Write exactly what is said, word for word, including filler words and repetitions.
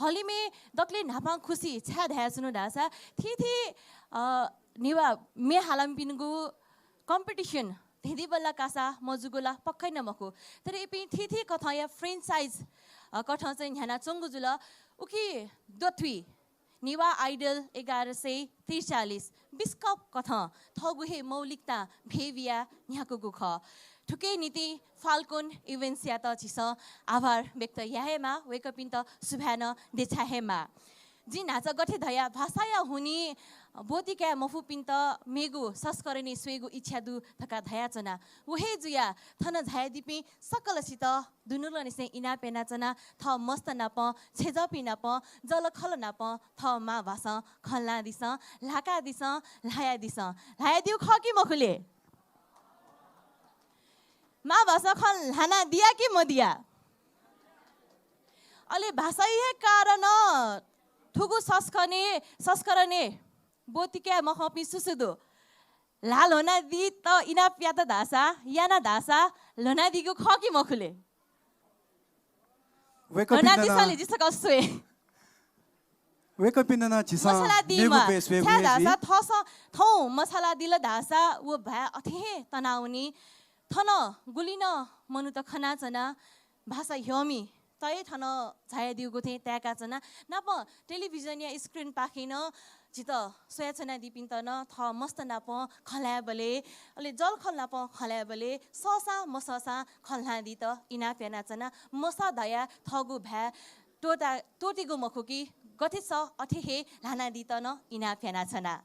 हलिमय् दकले न्हापां खुसी छाय् धाये च्वनु धाःसा थीथी, अ, नेवाः म्ये हालामिपिनिगु competition धेंधेंबल्ला कासा मजूगु ला पक्कै नं मखु। तर इपिं थीथी कथंया franchise, अ, कथं चाहिँ न्ह्यानाच्वंगु जुल। उकी दथुइ नेवाः Idol एघार सय त्रिचालिस बिस्कप कथं थःगु हे मौलिकतां भय् बियाः न्ह्याकूगु खः। थुकिया निंतिं Falcon Events यात झीसं आभार व्यक्त याये हे माः, वय्कःपिन्त सुभाय् नं देछाये हे माः। जिं न्हाचः गथे धया, भाषाया हुनिं ब्वति काये मफुपिन्त मेगु संस्करणय् स्वयेगु इच्छा दु धकाः धयाच्वना। व हे जुयाः थन झायादीपिं सकलसित दुनुगलंनिसें इनाप यानाच्वना। थः मस्त नाप, छेँजःपिं नाप, जःलाखःला नाप थः मांभासं खँ ल्हानादिसँ, ल्हाकादिसँ, ल्हायादिसँ। ल्हायादीगु खः कि मखु ले? मांभासं खँ ल्हानादिया कि मदिया? अले भाषाया हे कारणं थुगु संस्करणय्, संस्करणय् ब्वति काये मखंपिं सुसु दु? ल्हाः ल्ह्वनादीत इनाप यात धाःसा, याना धाःसा ल्ह्वनादीगु खः कि मखु ले? वय्कःपिन्त ल्ह्वनादिसँ ले, नं, जि छकः स्वये। वय्कःपिन्त नं झीसं मछालादीम्ह, मेगु बेस वयेगु छाय् हे धाःसा जुइ। थःसं थौं मछालादिल धाःसा व भाय् अथे हे तनावनी। थन गुलि नं मनूत खनाच्वना, भाषा ह्यःमित हे थन झायादीगु थें ताय्काच्वना। नापं television या screen पाखें नं झीत स्वयाच्वनादीपिन्त नं थः मस्त नाप खँ ल्हायेबलय्, अले जःलाखःला नाप खँ ल्हायेबलय् सःसां मसःसां खँ ल्हानादीत इनाप यानाच्वना। मसः धयाः थःगु भाय् त्वःता-, त्वःतेगु मखु कि, गथे सः अथे हे ल्हानादीत नं इनाप यानाच्वना।